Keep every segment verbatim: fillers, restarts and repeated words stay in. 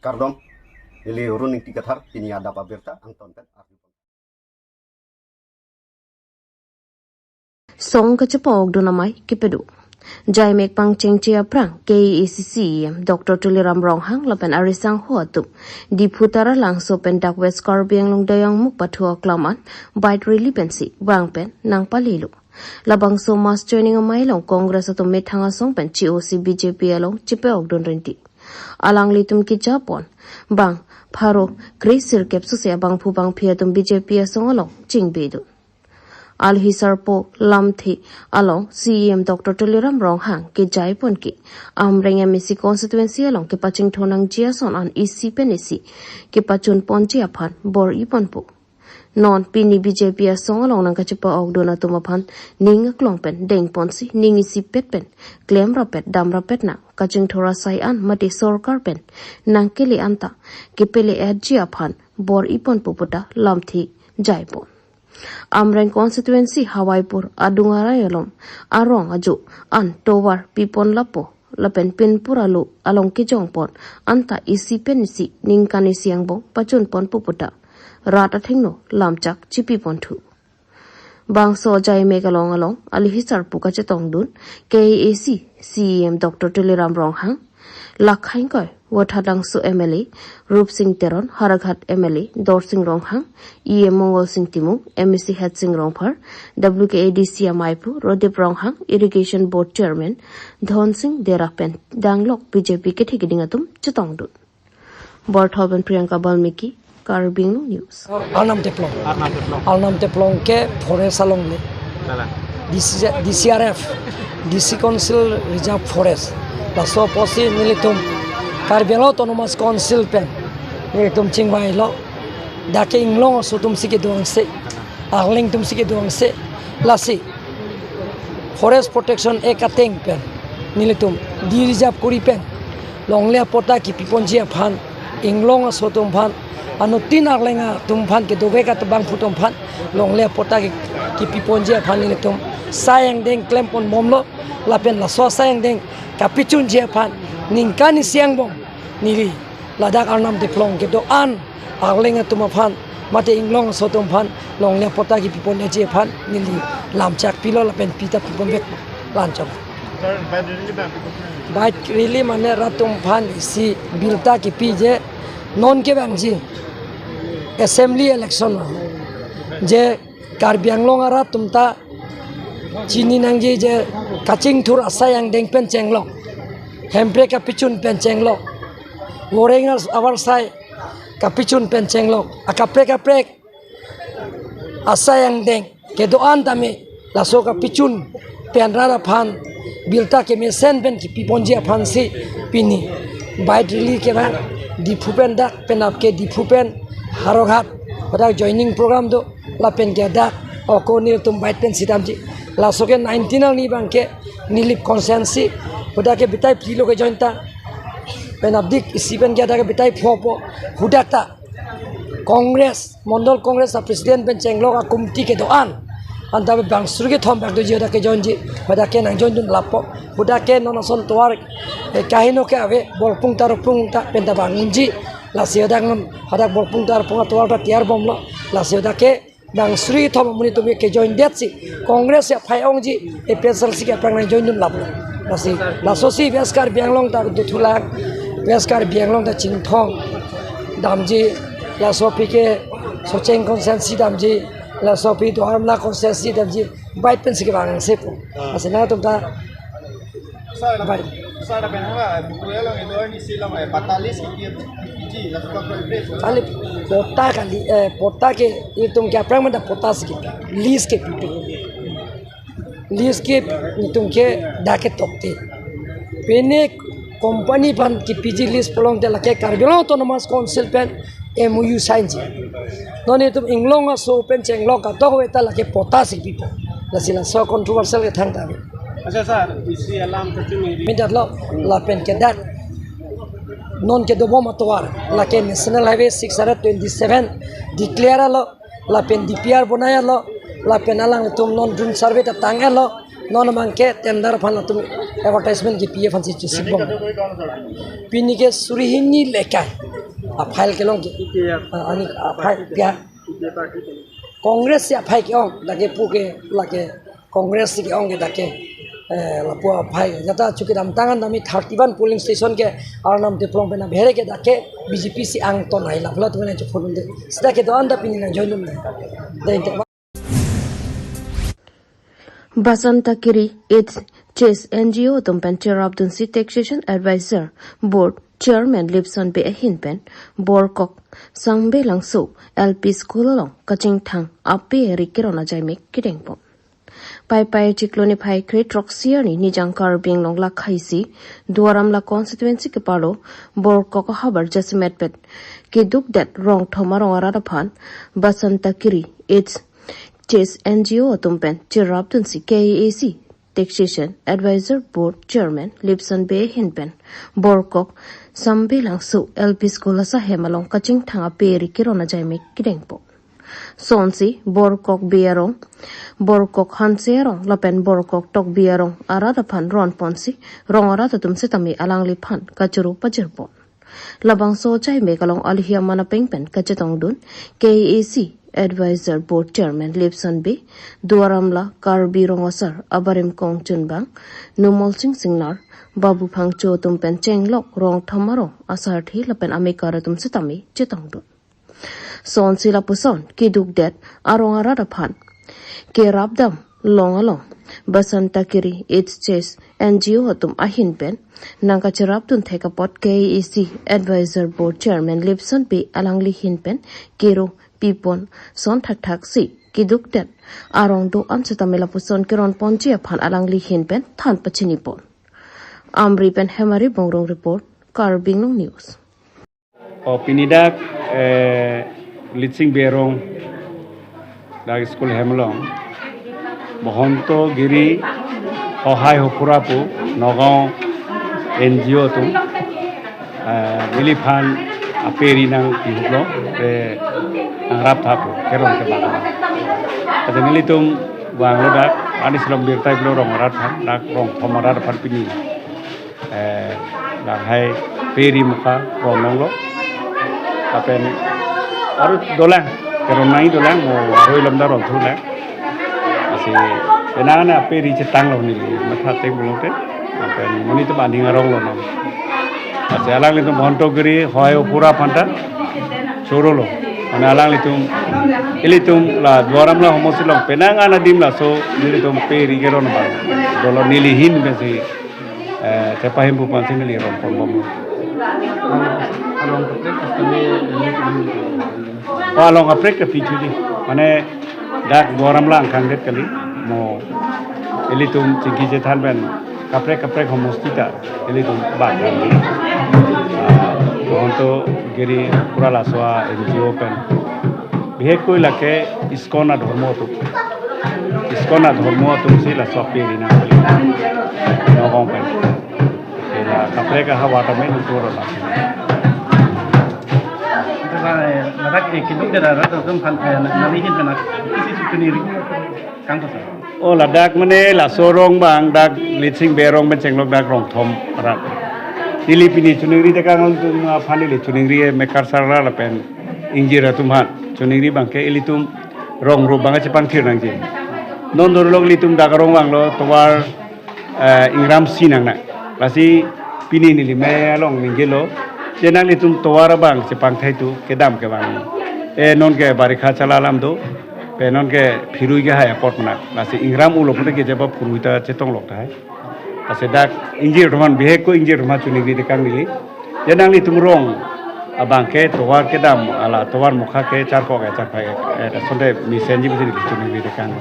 Kardom, neli Run Ingti Kathar, pini adap abirta angton pen arju. Song kachepa-okdun amei kepedo. Jaimek pangchengche aphrang K A A C C E M Doctor Tuliram Ronghang lapen arisangho atum Diphu Taralangso pen dak West Karbi Anglong Doyongmukh pathu aklam an bike rally pensi bang pen nangpalelo. Labangso mass joining amei along Congress atum methang asong pen chi-osi B J P along chepa-okdun rinti. Alanglitum kejapon bang pharo kre sirkep sose abangphu bangphi atum B J P asong along chingbedun. Alohi sarpo lamthe along C E M Doctor Tuliram Ronghang kejaipon ke Amreng M A C constituency along kepachingthur nangji ason an isi pen isi kepachunponji aphan bor-iponpo. Non pini B J P asong along nangkachepa-okdun atum aphan ning aklong pen dengponsi ning isipet pen klem rapet dam rapet nang kachingthur asai an mate sorkar pen nangkele anta kepele-etji aphan bor-iponpo puta lamthe jaipon. Amreng constituency Hawaipur adung arai along arong ajo an tovar pipon lapo lapen pinpur alo along kejongpon anta isi pen isi ningkan isi angbong pachunponpo puta rat athengno lamchak chipiponthu. Bangso jaimek along along alohi sarpo kachetongdun K A A C C E M Doctor Tuliram Ronghang, Lakha Ingkoi Vothatlangso M L A Rupsing Teron, Howraghat M L A Dorsing Ronghang, E M Mongolsing Timung, M A C Headsing Rongphar, W K A D C ameiphu Rodip Ronghang, Irrigation Board Chairman Dhonsing Dera pen danglok B J P kethe keding atum chetongdun. Borthol pen Priyanka Balmiki, Karbi Anglong News. Arnam Teplong. Arnam Teplong. Arnam Teplong ke forest along le. Kalang. D C, D C R F, D C Council Reserve Forest. Laso apotsi nelitum Karbi Anglong Autonomous Council pen nelitum chingvailo. Dak ke inglong aso atumsi kedo angse. Arleng atumsi kedo angse. Lasi Forest Protection Act ateng pen nelitum de-reserve kori pen longle apatta kepiponji aphan, inglong aso atum aphan, anuttin arleng atum aphan, kedovek abangphu atum aphan longle apatta ke, kepiponji aphan nelitum sai angdeng klemponbomlo, lapen laso sai angdeng kapechunji aphan ningkan isi angbong neli ladak Arnam Teplong kedo-an arleng atum aphan mate inglong aso atum aphan longle apatta kepipon-etji aphan neli lamchak pilo lapen pita piponvek lanchong. Sir, bike rally bang? Bike rally mane rat atum aphan isi birta kepi je non kevangji assembly election je Karbi Anglong arat atum ta chini nangji je kachingthur asai angdeng pen chenglok, hemprek kapechun pen chenglok, voreng avarsai kapechun pen chenglok, akaprek kaprek asai angdeng kedo-an tame laso kapechun pen rat aphan birta kemesen pen kepiponji aphansi pini bike rally kevang. Diphu pen dak penap ke Diphu pen Howraghat hadak joining program do, lapen ke dak ako nelitum bike pensi damji. Laso ke nineteen arni bang ke Nilip constituency, hadak ke bitai phli lo kejoin ta. Penap dik isi pen ke hadak ke bitai phopo. Hadak ta Congress, Mondol Congress a President pen chenglok a committee kedo-an, anta bang suri kethom bak doji hadak kejoinji, hadak ke nangjoindun lapo. Hadak ke non ason tovar, eh, kaheno ke ave, Borpung Tarpung ta penta bang unji. Lasi hadak non, hadak Borpung Tarpung atovar ta tiyar bomlo. Lasi hadak ke bang suri kethom amonit atum kejoindetsi Congress aphai ongji, A P H L C ke aphrang nangjoindun lapo. Lasi, lasosi West Karbi Anglong ta dothulang, West Karbi Anglong ta Chinthong damji, laso aphi ke Socheng constituency damji, laso aphi Duar Amla constituency damji, bike pensi kevang sepo. Lasi nangtum ta Sir, bike. Sir, dak pen hang, eh, buku ya lang itu, ini si lang, eh, patta lease kepi, kepi, laso ka private. Kali patta kali, eh, patta ke itum ke aphrang manda patta si kepi, lease kepi. Lease ke itum ke dak ke tokte. Pine company aphan kepiji lease pulote lake Karbi Anglong Autonomous Council pen M O U signji. Non itum inglong aso pen chenglok katok ave ta lake patta si pipo. Lasi laso controversial kethang ta ave. Accha sir, isi alam kachini. Mindat lo, lapen ke dak non kedobom atovar lake National Highway six hundred twenty-seven declare lo, lapen D P R bonai lo, lapen alanglitum non dun survey ta tang lo, Non abangke tender aphan latum advertisement kipi aphansi chesik bom. Pini ke suri hini lekai. A file kelong ke. Ah, ani a file pia. Congress si a file ke-ong, dak ke pu ke lake Congress si ke-ong ke dak ke, eh, lapu a file. Jata chukidam tangan dami thirty-one polling station ke Arnam Teplong pen abhere ke dak ke B J P si angton hai lapu latum nangchepholunde. Sita ke do-an ta pini nangjoinun nang. Dei te. Basanta Kiri AIDS Chase N G O atum pen cherapdunsi Taxation Advisor Board Chairman Lipson Bey ahin pen Borkok Sambelangso L P School along kachingthang a-peri keron ajaimek kedengpo. Paipai chiklo niphai kre-throksi arni Nijang Karbi Anglong lakhaisi Duar Amla constituency keparlo Borkok ahavar jasemet pen kedukdet rong thom arong arat aphan Basanta Kiri AIDS Chase N G O atum pen cherapdunsi K A A C Taxation Advisor Board Chairman Lipson Bey ahin pen Borkok Sambelangso L P School asahem along kachingthang a-peri keron ajaimek kedengpo. Sonsi Borkok Bey arong, Borkok Hanse arong lapen Borkok Tokbi arong arat aphan ronponsi rong arat atum setame alangliphan kachoro pajirpon. Labangso ajaimek along alihi aman apeng pen kachetongdun K A A C Advisor Board Chairman Lipson Bey, Duar Amla Karbi Rong Asar abarim kongchunbang Numol Sing Singnar, Babu Phangcho atum pen chenglok rong thom arong asarthe lapen amekar atum setame chetongdun. Sonsi lapuson kedukdet arong arat aphan kerapdam long along Basanta Kiri AIDS Chase N G O atum ahin pen nangkacherapdun thek apot K A A C Advisor Board Chairman Lipson Bey alangli ahin pen kero pipon son thakthaksi kedukdet arong do-an setame lapuson keronponji aphan alangli ahin pen than pachinipon. Amri pen Hemari Bongrung report, Karbi Anglong News. O pini dak, eh, Litsing Bey arong dak school hem along Bohonto Giri Hohai Hopura pu Nagaon N G O atum, eh, neliphan a-peri nangpihuklo, eh, nangraptha pu keron kebak. Ate nelitum vanglo dak, ani silom birta iplo rong arat aphan, dak rong thom arat aphan pini eh, lahai peri muka ronlonglo. Lapen aru dolang, keron nangji dolang, mo aroi lam da ronthulang. Lasi penang na peri chetanglo neli, matha teng pulote. Lapen monit abang aning aronglo non. Lasi alanglitum Bohonto Giri Hohai Hopura aphan ta chorolo. Mane alanglitum, ilitum la Duar Amla homosti along penang an adim laso nelitum peri keron abang dolo, neli ahin pensi eh, chepahempu aphansi neli ronponbom. Along kaprek kami, eh, Oh, along kaprek ke pichu di. Mane dak Duar Amla angkang det kali, mo ilitum chingki chethan pen kaprek kaprek homosti ta ilitum bak kali. Ah, Bohonto Giri Hopura laso a-N G O pen. Bihekkoi lake ISKCON adhormo atum. ISKCON adhormo atumsi laso a-peri nangpilo. Nagaon pen. Ila kaprek ahavar tame nuturo la. Ito ba, eh, ladak, eh, kedukdet arat atum aphan, eh, na-, nangli ahin pen isi chuningri kangto sir? Oh, ladak mane laso rong abang dak Litsing Bey arong pen chenglok dak rong thom arat. Neli pini chuningri tekang atum aphan neli chuningri, eh, mekar sarla lapen ingjir atum aphan. Chuningri abangke ilitum rong ro abang chepangthir nangji. Non dorlok ilitum dak arong vanglo tovar, eh, ingram isi nangnang. Lasi pini neli me along ningjelo, je nanglitum tovar abang chepangthai tu kedam kevang. Eh, non ke barikha chala alam do, pe non ke phirui kehai apot mena. Lasi ingram ulo pute ke jeba phurui ta chetonglok tahai. Lasi dak ingjir atum aphan, bihekkoi ingjir atum aphan chuningri tekang neli. Je nanglitum rong abangke tovar kedam, ala tovar mukha ke charkok ke charphai ke, eh, sonte mesenji pusi neli chuningri tekang.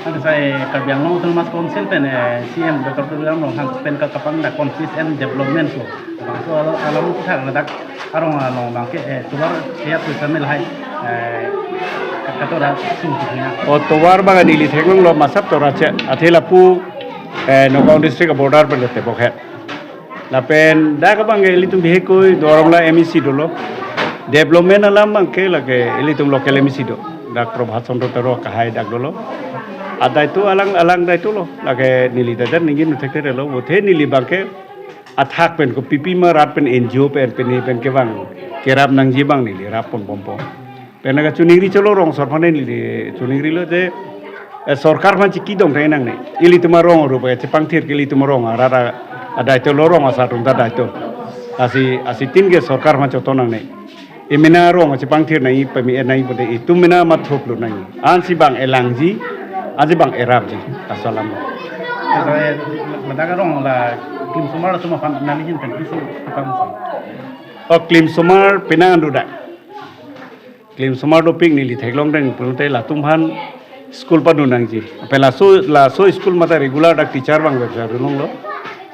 Ante sai Karbi Anglong Autonomous Council pen, eh, C M Doctor Tuliram Ronghang pen ka kapangdak consistent development lo. Bangso alam, alam puthak ladak arong along abangke, eh, tovar ya pusam lahai, eh, ka-, katora sung punya. Oh, tovar abang neli theklonglo masap tovar che, athe lapu, eh, Nagaon district border pen tebok het. Lapen dak abangke ilitum bihekkoi Duar Amla M A C dolo. Development alam abangke lake ilitum local M A C do. Dak Prabhat Chandra Taro kahai dak dolo. Adai tu alang alang dai tu lo. Lake neli dadan ningin uthek tere lo. Bothe neli bangke athak pen ko pipi ma rat pen N G O pen pen ni pen kevang kerap nangji abang neli rap pon bompo. Pen kachiningri cholo rong sor aphan neli chiningrilo je, eh, sorkar aphan chiki dong thai nangne. Ilitum arong arup chepangthir ke ilitum arong arat adai tu lo rong asar tum ta dai tu. Lasi lasi tin ke sorkar aphan choto nangne. Emena arong chepangthir nangji pemi nangji pute itum mena mathup lut nangji. Ansi bang elangji, ansi bang erapji. Laso alam. Ladak arong la klimsomar atum aphan nangli ahin pen pisi tukang sa. O klimsomar penang ando dak. Klimsomar dopik neli theklong deng pulote latum aphan school padun nangji. Ape laso laso school mate regular dak teacher bang website long lo.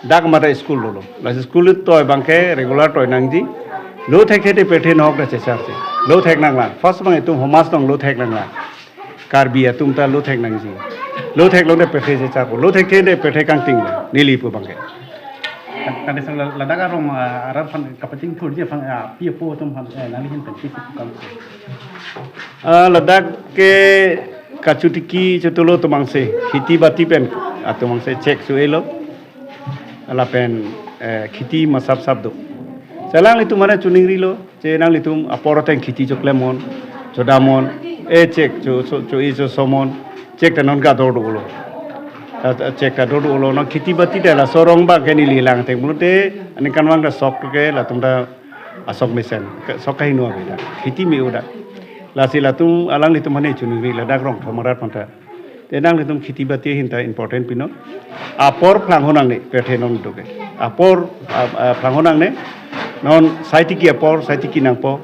Dak mate school lo lo. Lasi school toi bangke regular toi nangji. Lo thekthe te pethe nok da chechar si. Lo thek nanglang. First bang itum homas nong lo thek nanglang. Karbi atum ta lo thek nangji. Lo theklong te pethe checharpo. Lo thekthe te pethe kangting neli pu bangke. Kan kan desa la- ladak arong ah, arat aphan kapachingthurji aphan ah, pi apo atum aphan eh, nangli ahin pen pisi tukang. Ah, ladak ke kachutiki chutulo atum angse, kheti bati pen atum angse chek su elo. Lapen eh, kheti masap sap do. Selang itum mana chiningrilo, che nanglitum apor ateng kheti choklem mon, chodam mon, e chek cho cho cho e cho somon, chek ta non ka dor dolo. Ta- ta- Chek ta dor dolo, non kheti bati ta laso arong bangke neli lang thek pulote, aningkanvang ta sok ke latum ta asok mesen, ke- sok kahingno ave ta. Kheti me-o ta. Lasi latum alanglitum aphan chiningri ladak Rongthom arat aphanta. Te nanglitum kheti bati ahin ta important pinon. Apor plang ho nangne, pethe non do ke. Apor ah, ah, plang ho nangne, non saitiki apor, saitiki nangpo.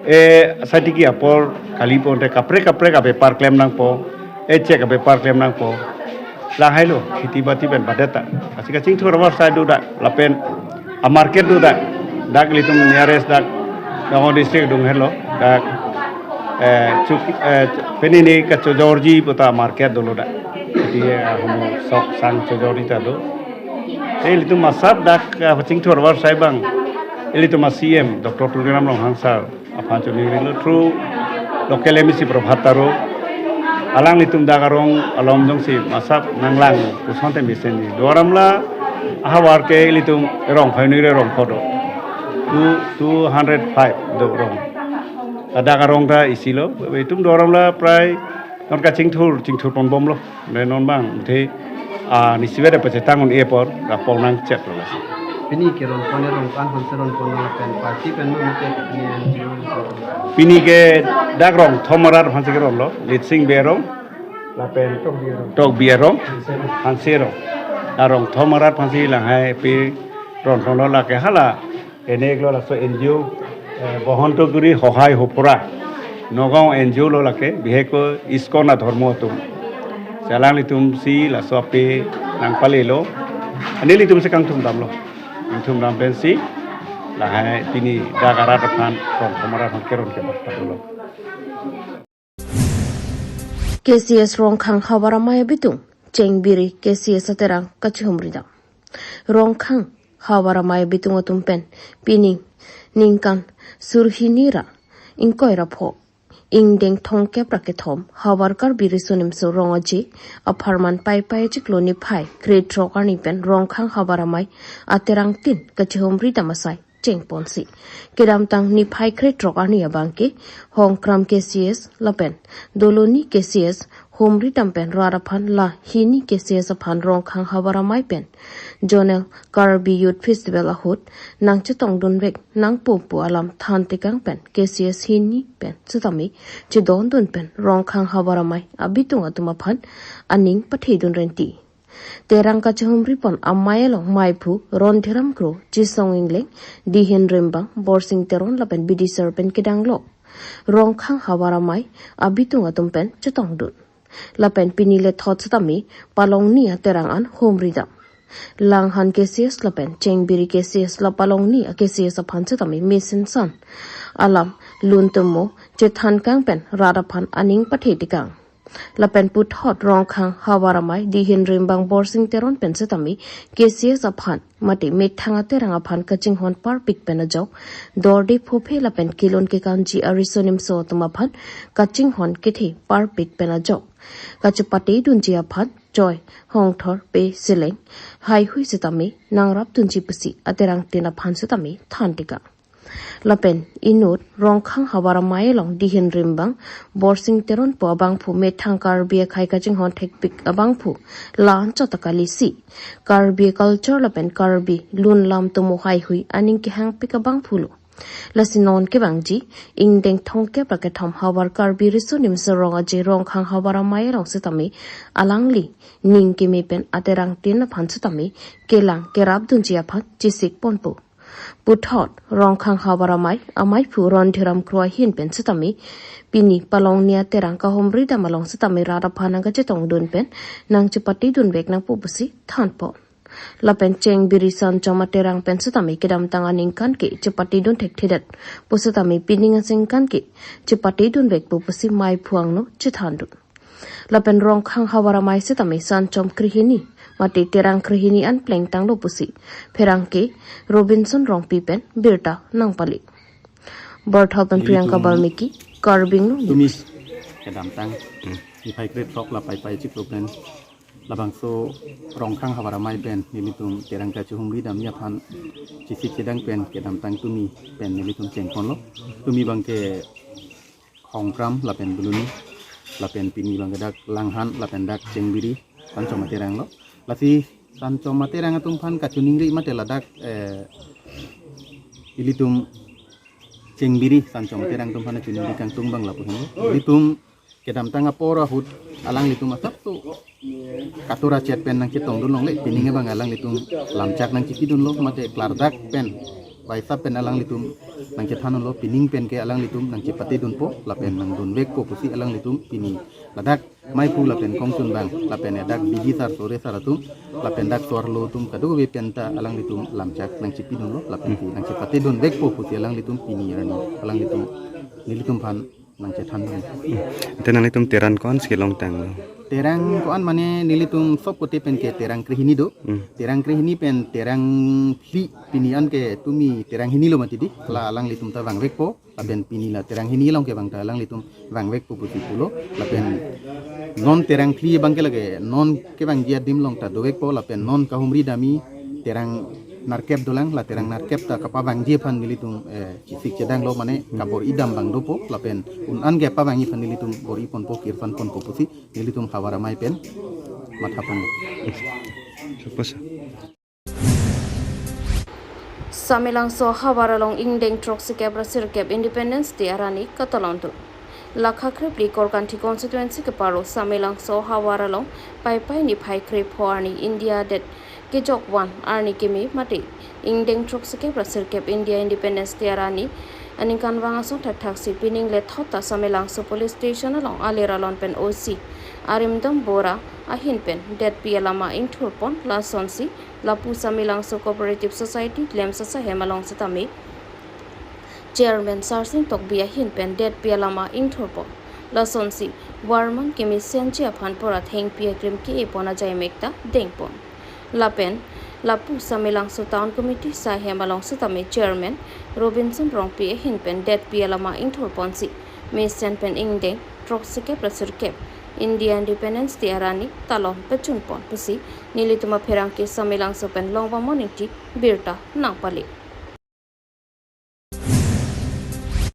E saitiki apor kali ponte kaprek kaprek abepar klem nangpo. E chek abepar klem nangpo. Lahai lo, kheti bati pen badet ta. Lasi kachingthur avarsai do dak, lapen amarket do dak. Dak ilitum nearest dak, Nagaon district adung helo. Dak eh, chuk, eh, pini ni kachojorji puta market dolo dak. Jadi eh, hum sok sang chojorji ta do. Eh, ilitum masap dak eh, kachingthur avarsai bang. Ilitum a C M, Doctor Tuliram Ronghang sir. Aphan chiningrilo through local M A C Prabhat Taro. Alanglitum dak arong alom jongsi masap nanglang puson te mesenji. Dua alam la ahavar ke ilitum rong phainui re rong phodo. Two, two hundred five do rong. Ladak arong ta isi lo, itum dua alam la prai non kachingthur, chingthur pon bomlo. Ne non bang, the, ah, nisi veda pachetang un e apor, apor nangchet lo lasi. Pini ke ron pon e rong kan hon se ron pon lo pen party pen no mate pini N G O. Pini ke dak Rongthom arat aphansi ke ron lo, Litsing Bey arong, lapen Tokbi arong. Tokbi arong, Hanse arong. Hanse arong. Dak Rongthom arat aphansi langhai pi ron pon lo lake hala. Ene eklo laso N G O, eh, Bohonto Guri Hohai Hopora. Nagaon N G O lo lake, bihek ko ISKCON adhormo atum. Selang ilitum si laso ape nangpalelo. Anil ilitum si kangthum damlo. Kangthum dam pensi, lahai pini dak arat aphan, Rongthom arat aphan keron ke bak lo. K C S Rongkhang havar amei abitung, Chengbiri K C S aterang kachihumri dam. Rongkhang havar amei abitung atum pen pining ningkan surhini ra ingkoi ra pho ingdeng thomkep ra kethom havar Karbi Riso Nimso Rong Aje apharman Paipai achiklo niphai krethrok arni pen Rongkhang havar amei aterang tin kachihumri dam asai chengponsi. Kedamtang niphai krethrok arni abangke Hongkram K C S lapen Doloni K C S humri dam pen rat aphan la hini K C S aphan Rongkhang havar amei pen Zonal Karbi Youth Festival ahut nangchetong dunvek nangpo pu alam than tekang pen K C S hini pen setame chedondun pen Rongkhang havar amei abitung atum aphan aning pathe dun renti. Terang kachihumri pon amei along meiphu Rondhiram Kro, Chisong Ingleng, Dihen Rimbang, Borsing Teron lapen Bidisar pen kedang lo. Rongkhang havar amei abitung atum pen chetongdun. Lapen pini le thot setame Palongni aterang an humri dam. Langhan K C S lapen Chengbiri K C S la Palongni a K C S aphan setame mesen san alam lun temo chethan kang pen rat aphan aning pathe tekang. Lapen puthot Rongkhang Havar Amei Dihin Rimbang Borsing Teron pen setame K C S aphan mate methang aterang aphan kachinghon parpik pen ajok, dorde phophe lapen kelun kekanji ariso nimso atum aphan kachinghon kethe parpik pen ajok, kachepate dunji aphan choi, hongthor, pe, seleng, haihui setame nangrap dunji pusi aterang tin aphan setame than tikang. Lapen inut Rongkhang Havar Amei along Dihin Rimbang Borsing Teron pu abangphu methang Karbi akhei kachinghon thekpik abangphu la-an chot akalisi, Karbi culture lapen Karbi lun lam tomo haihui aning kehangpik abangphu lo. Lasi non kevangji ingdeng thomkep ra kethom havar Karbi riso nimso rong aje Rongkhang Havar Amei along setame alangli ning keme pen aterang tin aphan setame kelang kerap dunji aphan chesik ponpo. Puthot Rongkhang Havar Amei ameiphu Rondhiram Kro ahin pen setame pini palongni aterang kahumri dam along setame rat aphan nangkachetong dun pen nangchepate dunvek nangpo pusi thanpon. Lapen chengbiri sanchom aterang pen setame kedamtang aningkan ke chepate dun thekthedet pu setame pining aningkan ke chepate dunvekpo pusi meiphu angno chethan dun. Lapen Rongkhang Havar Amei setame sanchom krehini mate terang krehini an plengtanglo pusi pherangke Robinson Rongpi pen birta nangpale. Borthap pen Priyanka Balmiki, Karbi Anglong News. Tumi kedamtang, hmm, niphai krethrok la Paipai chiklo pen labangso Rongkhang Havar Amei pen nelitum terang kachehumri damji aphan chesik chedang pen kedamtang tumi pen nelitum chengponlo. Tumi abangke Hongkram lapen Buluni, lapen pini abangke dak Langhan lapen dak Chengbiri sanchom aterang lo. Lasi sanchom aterang atum aphan kachiningri mate ladak, eh, ilitum Chengbiri sanchom aterang atum aphan chiningri kangtung abang lapu henlo. Ilitum kedamtang apor ahut alanglitum asapso katura chet pen nangchetong dun longle, pining abang alanglitum lamchak nangchepi dunlo mate klardak pen, baisap pen alanglitum nangchethan dunlo, pining pen ke alanglitum nangchepate dunpo lapen nangdunvekpo pusi alanglitum pini ladak meiphu lapen kongchun abang lapen dak bidi sar sore sar atum lapen dak suarlo atum kadokave pen ta alanglitum lamchak nangchepi dunlo lapen nangchepate dunvekpo pusi alanglitum pini arni alanglitum nelitum aphan nangchethan dun. Ante nanglitum terang ko-an si kelongtanglo? Terang ko-an mane nelitum sop kote pen ke terang krehini do. Hmm. Terang krehini pen terang phli pini an ke tumi terang hini lo mati di. La alanglitum ta vangvekpo. Lapen pini la terang hini along ke abang ta alanglitum vangvekpo pusi pulo. Lapen non terang phli abangke lake non kevangji adim along ta dovekpo. Lapen non kahumri damji terang nerkep dolang, la terang nerkep ta kapavangji aphan nelitum, eh, chesik chedanglo mane kabor-i dam abang dopo, lapen un-an ke pavangji aphan nelitum bor-i ponpo, kirpan ponpo pusi nelitum Havar Amei pen matha ponlo. Suppose. Samelangso havar along ingdeng throksikep ra sirkep Independence Day arni katalon tu. Lakha krepli Korkanthi constituency keparo Samelangso havar along Paipai niphai krepho arni India det kejok van arni keme mate ingdeng throksikep ra sirkep India Independence Day arni aningkanvang asong thakthaksi pining lethot ta Samelangso police station along alir alon pen O C Arimdam Bora ahin pen detpi alama ingthurpon lasonsi lapu Samelangso Cooperative Society Lemsasa hem along setame Chairman Sarsing Tokbi ahin pen detpi alama ingthurpon. Lasonsi Varman kemesenji aphan pura thengpi akrim ke-epon ajaimek ta dengpon. Lapen lapu Samelangso Town Committee sai hem along setame Chairman Robinson Rongpi ahin pen detpi alama ingthurponsi mesen pen ingdeng throksikep ra sirkep India Independence Day arni talon pachunpon pusi nelitum apherangke Samelangso pen Longbamon Ingti birta nangpale.